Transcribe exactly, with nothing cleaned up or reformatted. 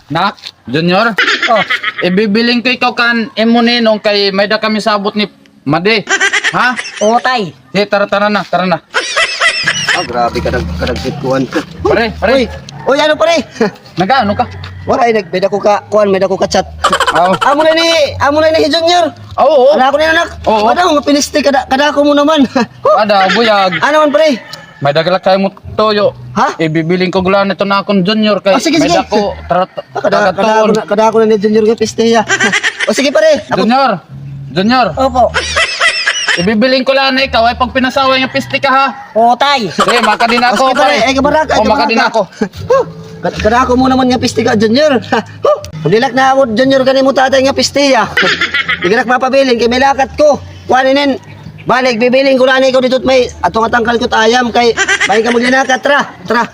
Nak, Junior. Oh. Ibibilin ko ikaw kan imo ninong kay may-ada kami sabot ni Madi. Ha? Oo, tay. Sige, tara, tara na, tara na. Ah, grabe ka nag-, ka nagtitkuhan ka. Pare, pare. Uy, uy, ano, pare? Nag-ano ka? Waray, nag-, may dako ka, kuan, may dako ka chat. Oo. Amo na ni, amo na ni Junior. Oo, oo. Ano ako na, anak? Oo. Wala, mga pinisti, kada, kadako mo naman. Ada, buyag. Ano man, pare? May dagala kay mo tuyo. Ha? Ibibilin ko gula nito na akon Junior kay... Oh, sige, may sige. Dako, trat-, ah, kada, kada ako na, kada ako na ni Junior nga pistiya. O sige, pare. Ako... Junior. Junior. Opo. Ibibilin ko la na ikaw, ay pagpinasaway nga pisti ka, ha? Oo, tay. Sige, makadi na ako, pare. O, sige, pare. Ay, kabaraka, ay, kabaraka. O, makadi na ako. Huh. Kad-, kada ako mo naman nga pisti ka, Junior. Huh. Kung dilak na ako, Junior, kani mo tatay nga pistiya. Di ka nak mapabilin, kay may lakat ko. Kuan inin. Balik, bibilin ko la na ikaw dito may ato nga tangkal ko't ayam kay may ka maglinakat, tra, tra.